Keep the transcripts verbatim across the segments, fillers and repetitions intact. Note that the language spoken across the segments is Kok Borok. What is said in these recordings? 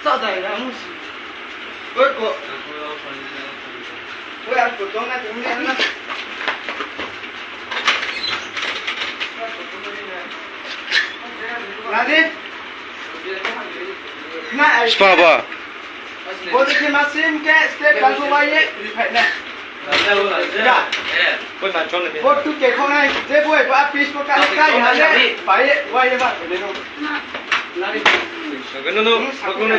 Spa ba. Bo de khe ma sim khe step ba so wai ye, ri phai na. Ya. Bo tu ke kho nai, je bo ba pis ko ka ka ya ne, pai ye, wai ye ba, de no. Nari. No, no, no, no, no, no.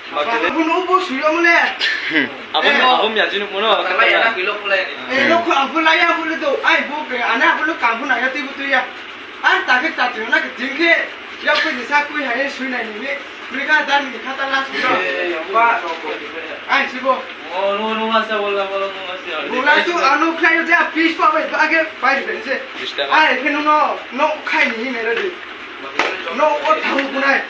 Abun ubo suyo mune. Abun, abun ya jinu mono. Eh, lo ko abun la ya bule do. Ai bo ke ana abun kampun na ya tibu tu ya. Ar ta ke ta tu na ke jing ke. Ya ko ni sa kui ha ye sui na ni ni. Ni ka dan ni khata la su. Ba. Ai si bo. Bula tu anu khai ja pis pa bai ba ke pai be se. Ai ke no no no khai ni ne re di. No o thau bunai.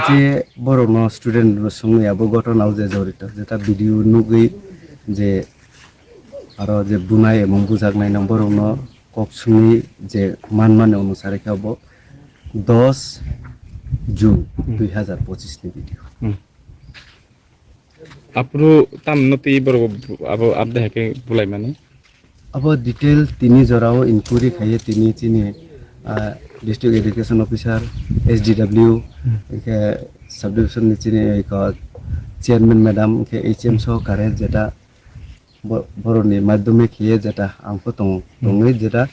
Je borokno student rok swngwi abo ghotona o je jorito, jeta video nugwi je aro je bunai emon bujaknai no borokno kok swngwi je manmani onusari khe abo dos June dui hazar pochis ni video. Hmm. Aphuru tamno twi borok abo abde hai khe bulaimani? Abo detail tini jorao inquiry khaiye tini chini, ah, District Education Officer, S D W, Hmm. hwnkhe subdivision ni chini eko chairman madam, hwnkhe H M sohokare jeta bo-, boroni madhyome khiye jeta ang pho tong-, Hmm. tongwi jeta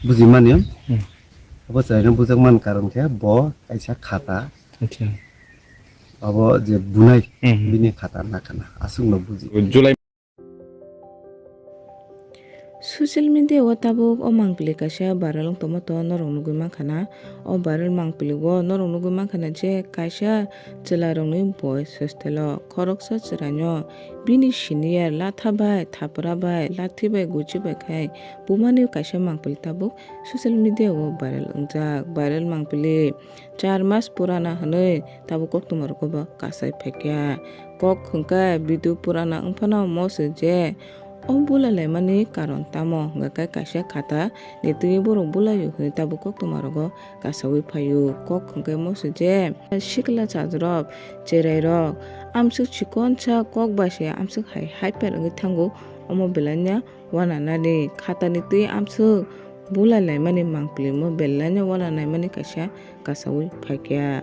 bujimani. Hmm. Abo chwraino bujakmani karon khe bo kaisa khata. Acha. Abo je bunai Hmm. bini khata nakhana aswkno buji. July Social media o tabuk o mangpili kaisa viral wng tongma to norok nugwi mankha na. O viral mangpili o norok nugwi mankha na je kaisa chwla rokni voice hostel o khoroksa chwraino bini senior latha bai thapra bai lathi bai guchi bai khai bumani kaisa mangpili tabuk social media o viral wngjak. Viral mangpili char mas purana hwnwi tabuk koktwma rogo bo kasai phaikha. Kok hwnkhe video purana wngphano mo se je o bulai laimani karon tamo hwnkhe kaisa khata ni twi borok bulaio hwnwi tabuk koktwma rogo kasaui phaio. Kok hwnkhe mo se je sikla chajrok cherai rok amswk chikonsa kok bai se amswk hai hyper wngwi thango omo belai no wananani khatani twi amswk bulai laimani mangpili mo belai no wananaimani kaisa kasaui phaikha.